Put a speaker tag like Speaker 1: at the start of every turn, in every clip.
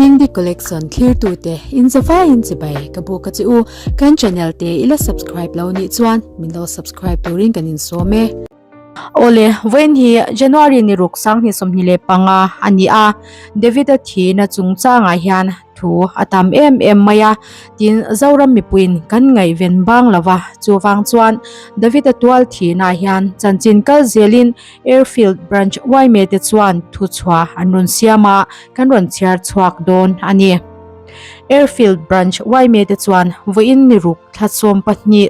Speaker 1: Dingdi Collection thlirtute in zavaiin chibai ka buk a che u. Kan channel te i la subscribe lo nih chuan min lo subscribe turin kan insawm e.
Speaker 2: Awle, vawiin hi January ni ruk 2025 a ni a, David-a thihna chungchangah hian thu a tam em em mai a, tin Zoram mipuiin kan ngaihven bang lo va, chuvang chuan David-a tual thihnaah hian chanchin kal zelin Airfield Branch yma te chuan thuchhuah an rawn siam a, kan rawn chhiar chhuak dawn a ni. Airfield Branch yma te chuan vawiin ni ruk thla 12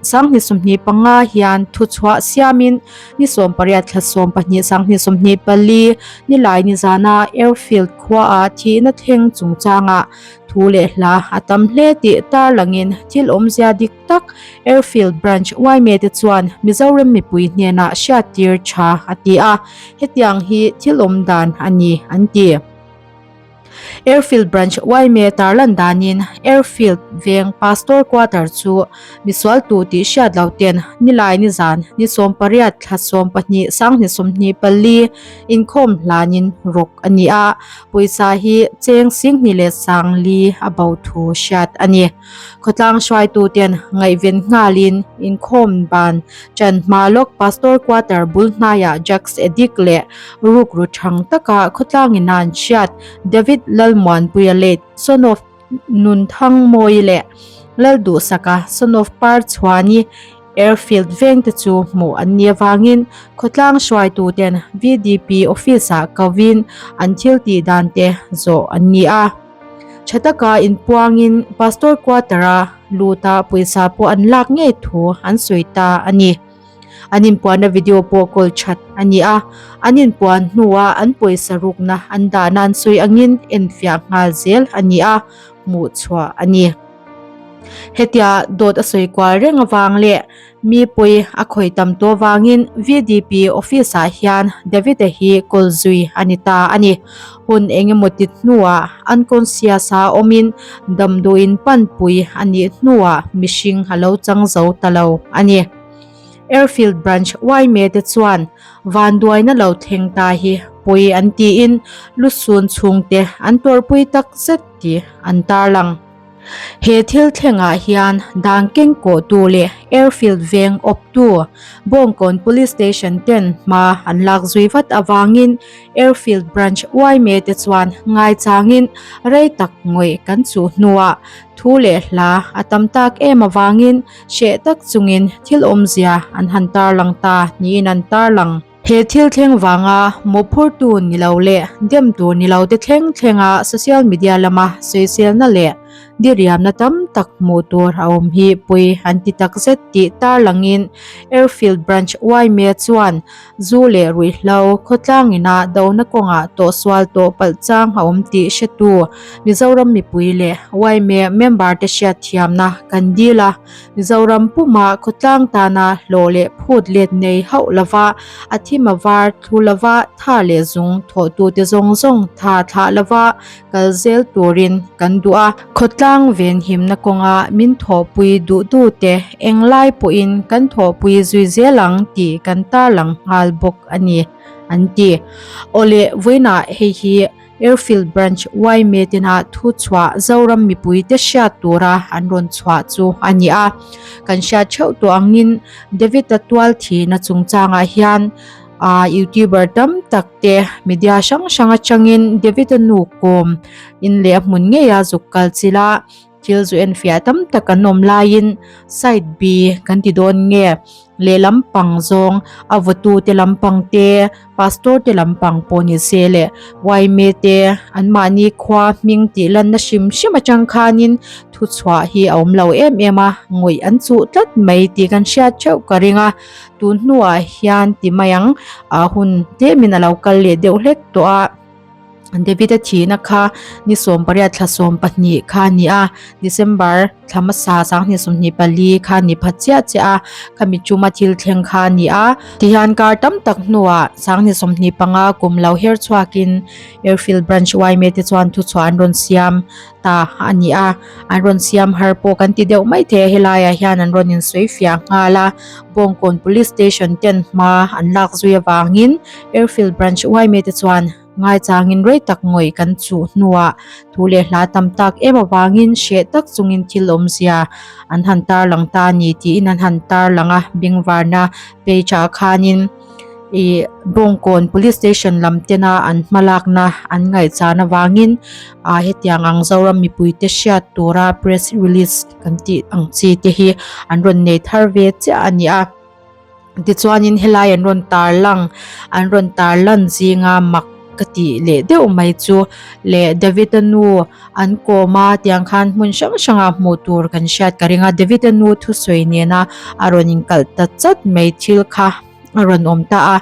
Speaker 2: 2025 hian thuchhuah siamin ni 18 thla 12 2024 nilai nizana Airfield khuaah thihna thleng chungchangah thu leh hla a tam hle tih tarlangin thil awmzia dik tak Airfield Branch yma te chuan Mizoram mipui hnenah hriattir tha a ti a, hetiang hi thil awm dan a ni an ti. Airfield Branch yma tarlan danin Airfield veng Pastor Quarter chu misualtu tih hriat lo ten nilai nizan ni 18 thla 12 2024 inkhawm hlanin rawk a ni a, pawisa hi cheng 20,400 a bo thu hriat a ni. Khawtlang hruaituten ngaihven nghalin inkhawm ban ṭan hma lawk Pastor Quarter bul hnaiah drugs addict leh rukru ṭhang taka khawtlangin a an hriat David Lalmuanpuia late son of Nunthangmawii leh Lalduhsaka son of Parchhuani Airfield vengte chu hmuh an nih avangin khawtlang hruaituten VDP office-ah kovin an thil tih dante zawh an ni a. Tha taka inpuangin Pastor Quarter-a luta pawisa pawh an lak ngei thu an sawi ta a ni. An inpuanna video pawh kawl that a ni a, an inpuan hnua an pawisa rukna an dahna an sawi angin enfiah nghal zel a ni a, hmuh chhuah a ni. Hetia dawt a sawi kual reng avang leh Mi pawi a khawi tam tawh vangin VDP office ah hian David-a hi kawl zui a ni ta a ni. Hun engemaw ti hnuah unconscious a awmin damdawiin panpui a nih hnuah mihring a lo chang zo ta lo a ni. Airfield Branch yma te chuan vanduaina lo thleng ta hi pawi an tiin lusun chhungte an tawrhpui takzet tih an tarlang. He thil thlengah hian dan kengkawhtu leh Airfield veng awptu Bawngkawn Police Station ten hma an lak zui vat avangin Airfield Branch yma te chuan ngaichangin rei tak ngawih kan chuh hnuah thu leh hla a tam tak em avangin hreh tak chungin thil awmzia an han tarlang ta niin an tarlang. He thil thleng vanga mawhphurtu ni lo leh dem tur ni lo te thleng thlenga social media lama sawiselna leh diriamna tam tak hmuh tur a awm hi pawi an ti takzet tih tarlangin Airfield Branch yma chuan zu leh ruihhlo khawtlang ina dona kawngah tawhsual tawh palh chang a awm tih hretu Mizoram mipui leh yma member te hriatthiamna kan dil a. Mizoram puma khawtlang tana hlawh leh phut let nei hauh lova a thim a var thlu lova tha leh zung thawhtute zawng zawng tha thlah lova kal zel turin kan duh a. Khawtlang venhimna kawnga min thawhpui duhtute englai pawhin kan thawhpui zui zel ang tih kan tarlang nghal bawk a ni, an ti. Awle vawiinah hei hi Airfield Branch yma tena thu chhuah Zoram mipuite hriat tura an rawn chhuah chu a ni a. Kan hriat theuh tawh angin David-a tual thihna chungchangah hian ah youtuber tam tak te media hrang hrang atangin David-a nu kawm in leh a hmun ngeia zuk kal chilh a. Thil zu enfiah tam tak an awm laiin side B kan ti dawn nge lehlam pang zawng a vawtu te lampang te pastor te lampang pawh ni se leh yma te anmahni khua hming tih lanna hrim hrim atang khanin thuchhuah hi a awm lo em em a ngawih an chuh tlat mai tih kan hriat theuh ka ring a tun hnuah hian ti mai ang ah hun tlemin a lo kal leh deuh hlek tawh a. David-a thihna kha ni 18 thla 12 kha a ni a, December thla hmasa 2024 kha ni phat chiah chiah a, khami chuma thil thleng kha a ni a. Tihian kar tam tak hnuah 2025 kum lo her chhuakin Airfield Branch yma te chuan thuchhuah an rawn siam ta a ni a, an rawn siam har pawh kan ti deuh mai thei a, helaiah hian an rawn insawi fiah nghal a, Bawngkawn Police Station ten hma an lak zui avangin Airfield Branch yma te chuan. Ngaichangin rei tak ngawih kan chuh hnuah thu leh hla tam tak em avangin hreh tak chungin thil awmzia an han tarlang ta a ni tiin an han tarlang a, bengvarna page ah khanin ih Bawngkawn Police Station lam tena an hmalakna an ngaihchan avangin ah hetiang ang Zoram mipuite hriat tura press release kan tih ang chi te hi an rawn nei thar ve chiah a ni a. Tichuanin helai an rawn tarlang an rawn tarlan zinga mak ka tih leh deuh mai chu leh David-a nu an kawm a tiang khan hmun hrang hrangah hmuh tur kan hriat ka ring a David-a nu thusawi nena a rawn inkalh ta chat mai thil kha a rawn awm ta a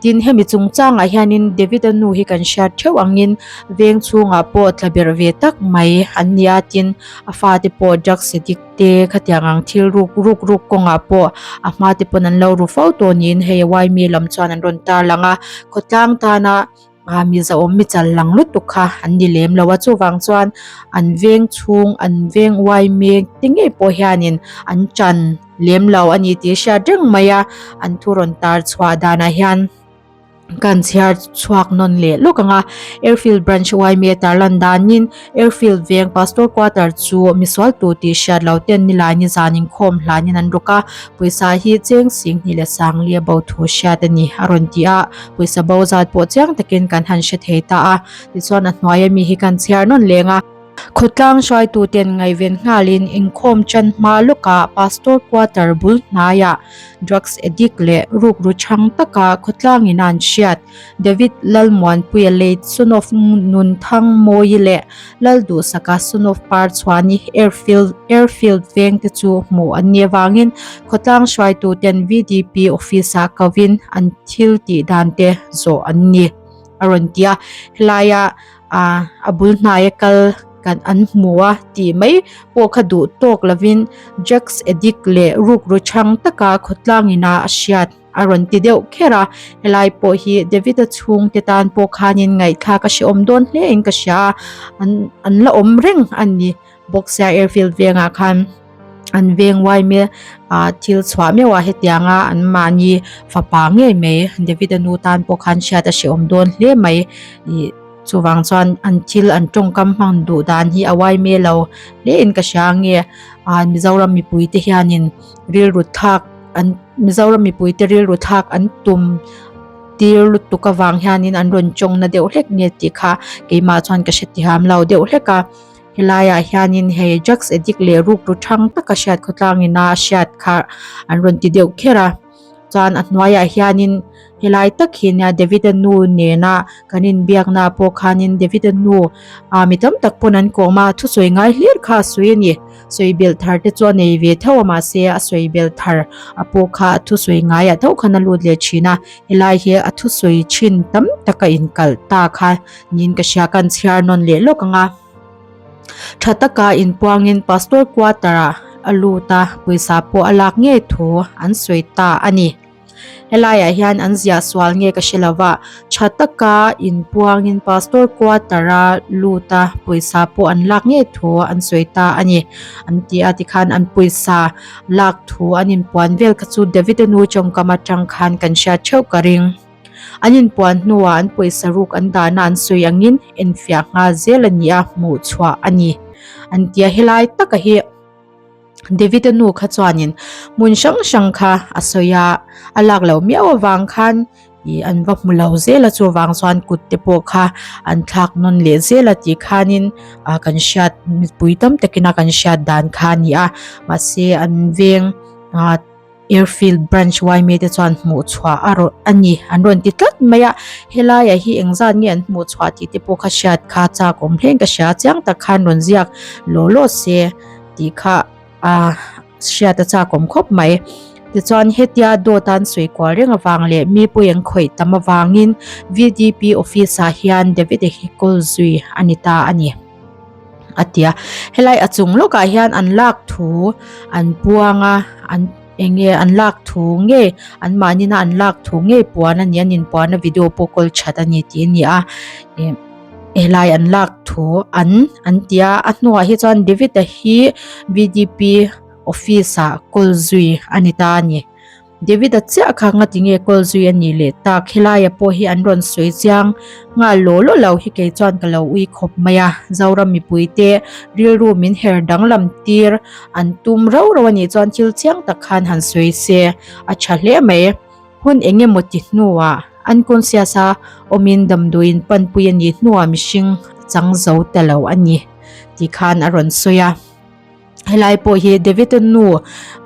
Speaker 2: tin hemi chungchangah hianin David-a nu hi kan hriat theuh angin veng chhungah pawh tla berh ve tak mai an ni a tin a fate pawh drugs addict te khatiang ang thil ruk ruk ruk kawngah pawh a hma te pawn an lo ru fo tawh niin hei yma lam chuan an rawn tarlang a khawtlang tana ah mi zahawm mi chal lang lutuk kha an ni lem lo a chuvang chuan an veng chhung an veng yma te ngei pawh hianin an tan lem lo a ni tih a hriat reng mai a an thu rawn tar chhuah danah hian. Kan chhiar chhuak nawn leh lawk ang a, Airfield Branch yma tarlan danin Airfield veng Pastor Quarter chu misual tu tih hriat lo ten nilai ni zan inkhawm hlanin an rawk a, pawisa hi cheng sing hnih leh sang li a bo thu hriat a ni a rawn ti a, pawisa bo zat pawh chiang takin kan han hre thei ta a, tichuan a hnuaia mi hi kan chhiar nawn leng a. Khawtlang hruaituten ngaihven nghalin inkhawm tan hma lawkah Pastor Quarter bul hnaiah drugs addict leh rukru chhang taka khawtlangin a an hriat. David Lalmuanpuia late son of Nunthang Mawi leh Lalduhsaka son of Parchhuani Airfield Airfield veng te chu hmuh an nih avangin khawtlang hruaituten VDP office-ah kovin an thil tih dan te zawh an ni a rawn ti a. Helaia ah a bul hnaia kal kan an hmu a tih mai pawh kha duh tawk lovin drugs addict leh rukru chhang taka khawtlang ina a hriat a rawn ti deuh kher a helai pawh hi David-a chhungte tan pawh khanin ngaihthlak a hrehawm dawn hle in ka hria a an an la awm reng a ni bawk sia airfield vengah khan. An veng uaime ah thil chhuah meuh a hetianga an mahni fapa ngei mai David-a nu tan pawh khan hriat a hrehawm dawn hle mai ih chuvang chuan an thil an tawngkam hman duh dan hi a uaime lo hle in ka hria nge ah Mizoram mipui te hianin rilru thlak an Mizoram mipui te rilru thlak an tum tir lutuk avang hianin an rawn tawng na deuh hlek nge tih kha keimah chuan ka hrethiam lo deuh hlek a. Helaiah hianin hei drugs addict leh rukru thang taka hriat khawtlangin a hriat kha an rawn ti deuh kher a chuan a hnuaiah hianin helai tak hi nia David-a nu nena kan inbiakna pawh khanin David-a nu ah mi tam tak pawn an kawm a thusawi ngai hlir kha a sawi a ni sawi belh thar te chu a nei ve tho a mahse a sawi belh thar a pawh kha a thusawi ngaiah tho khan a lut leh thin a helai hi a thusawi thin tam taka inkalh ta kha Niin ka hria kan chhiar nawn leh lawk ang a. Tha taka inpuangin Pastor Quarter ah a lut a, pawisa pawh a lak ngei thu an sawi ta a ni. Helaiah hian an ziah sual nge ka hre lova, tha taka inpuangin Pastor Quarter a lut a, pawisa pawh an lak ngei thu an sawi ta a ni. An ti a tikhan an pawisa lak thu an inpuan vel kha chu David-a nu tawngkam atang khan kan hriat theuh ka ring. An inpuan hnuah an pawisa ruk an dahna an sawi angin enfiah nghal zel a ni a, hmuh chhuah a ni. An ti a, helai taka hi David-a nu kha chuanin hmun hrang hrang kha a sawi a, a lak loh miau avang khan ih an va hmu lo zel a, chuvang chuan kut te pawh kha an thlak nawn leh zel a tih khanin ah kan hriat mipui tam takin a kan hriat dan kha a ni a, mahse an veng ah. Airfield Branch yma te chuan hmuh chhuah a rawn a ni an rawn ti tlat mai a helaiah hi engzat nge an hmuh chhuah tih te pawh kha hriat kha chak awm hle in ka hria chiang tak khan rawn ziak law law se tih kha ah hriat a chak awm khawp mai tichuan hetia dawt an sawi kual reng avang leh mi pawh an khawih tam avangin V D P office ah hian David-a hi kawl zui a ni ta a ni. a ti a helai a chung lawkah hian an lak thu an puang a an eng nge an lak thu nge an mahni na an lak thu nge puan a ni an inpuan a video pawh kawl that a ni tih a ni a ih helai an lak thu an an ti a a hnuah hi chuan David-a hi V D P office ah kawl zui a ni ta a ni. David-a chiah kha ngati nge kawl zui a nih leh tak? Helaia pawh hi an rawn sawi chiang nghal law law lo hi kei chuan ka lo ui khawp mai a. Zoram mipuite rilru min her danglam tir an tum rau rau a nih chuan thil chiang tak khan han sawi se a tha hle mai. Hun eng emaw ti hnuah unconscious a awmin damdawiin panpui a nih hnuah mihring a chang zo ta lo a ni tih khan a rawn sawi a. Helai pawh hi David-a nu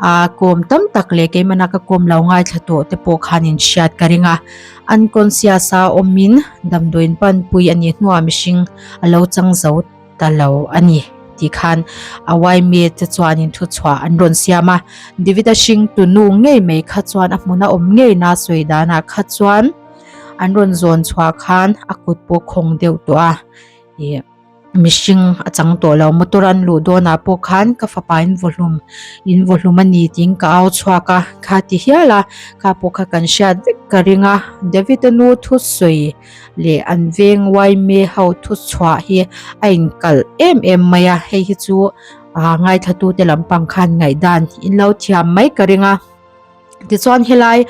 Speaker 2: ah kawm tam tak leh keimahna ka kawm lo ngaithla tawh te pawh khan in hriat ka ring a. Unconscious a awmin damdawiin panpui a nih hnuah mihring a lo chang zo ta lo a ni tih khan a yma te chuanin thuchhuah an rawn siam a. David-a hringtu nu ngei mai kha chuan a hmuna awm ngei na sawi danah kha chuan an rawn zawn chhuah khan a kut pawh khawng deuh tawh a ih. Mihring a chang tawh lo, motor an luh dawnah pawh khan ka fapa in vaw hlum, in vaw hlum a ni tiin ka au chhuak a, kha ti hial a, kha pawh kha kan hriat vek ka ring a, David-a nu thusawi leh an veng Waime ho thuchhuah hi a inkalh em em mai a, hei hi chu ah ngaithlatute lampang khan ngaihdan in lo thiam mai ka ring a. Tichuan helai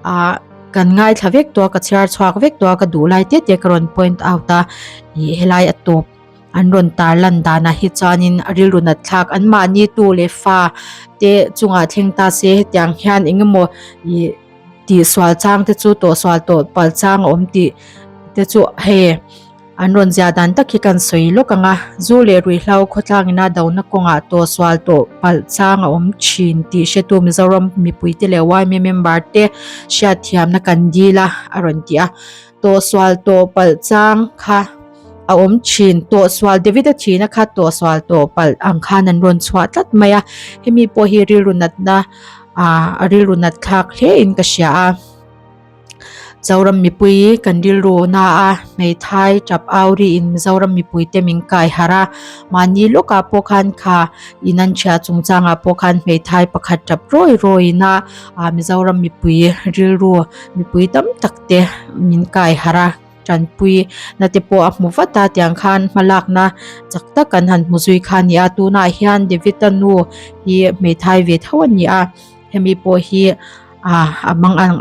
Speaker 2: ah kan ngaithla vek tawh a ka chhiar chhuak vek tawh a ka duh lai te te ka rawn point out a ih helai a tawp an rawn tar lan danah hi chuanin a rilru nat thlak an mahni tu leh fa te chungah thleng ta se hetiang hian eng emaw ih tihsual chang te chu tawhsual tawh palh chang a awm tih te chu hei. An rawn zia dan tak hi kan sawi lawk ang a, zu leh ruihhlo khawtlang ina dona kawngah tawhsual tawh palh chang a awm thin tih hretu Mizoram mipuite leh yma member te hriatthiamna kan dil a, a rawn ti a. Tawhsual tawh palh chang kha a awm thin, tawhsual David-a thihna kha tawhsual tawh palh ang khan an rawn chhuah tlat mai a, hemi pawh hi rilru natna ah a rilru nat thlak hle in ka hria a. Zoram mipui kan rilru na a, hmeithai tap au riin Mizoram mipuite min kai harh a, mahni lawkah pawh khan kha in an chhiah chungchangah pawh khan hmeithai pakhat tap rawi rawiin a ah Mizoram mipui rilru mipui tam tak te min kai harh a, tanpui na te pawh a hmu vat a tiang khan hmalakna chak tak an han hmu zui kha a ni a, tunah hian David-a nu hi hmeithai ve tho a ni a. Hemi pawh hi ah a mang ang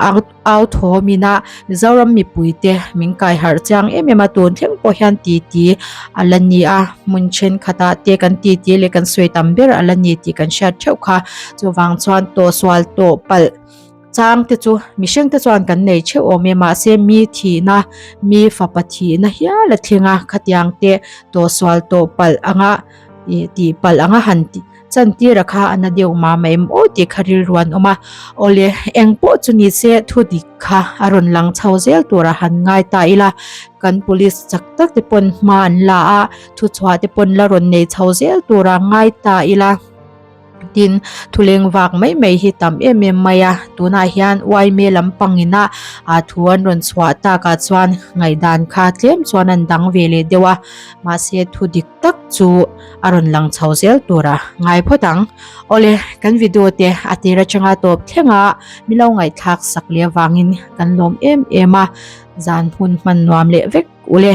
Speaker 2: au thawm in a Mizoram mipui te min kai harh chiang em em a tun thleng pawh hian titi a la ni a hmun thenkhatah te kan titi leh kan sawi tam ber a la ni tih kan hriat theuh kha chuvang chuan tawhsual tawh palh chang te chu mihring te chuan kan nei theuh awm e mahse mi thihna mi fapa thihna hial a thleng a khatiang te tawhsual tawh palh anga ih tih palh anga han tih. Chantira kha a na deuh mah mai em aw tih kha rilru an awm a, awle eng pawh chu ni se thu dik kha a rawn lang chho zel tura han ngai ta ila, kan police chak tak te pawn hma an la a, thuchhuah te pawn la rawn nei chho zel tura ngai ta ila. Tin, thuleng vak mai mai hi tam em em mai a, tunah hian uaime lampang ina ah thu an rawn chhuah takah chuan ngaihdan kha tlem chuan an dang ve leh deuh a, mahse thu dik tak chu a rawn lang chho zel tura ngai phawt ang. Awle, kan video te a tir atanga tawp thleng a, mi lo ngaihthlak sak leh avangin kan lawm em em a, zan hun hman nuam leh vek ule.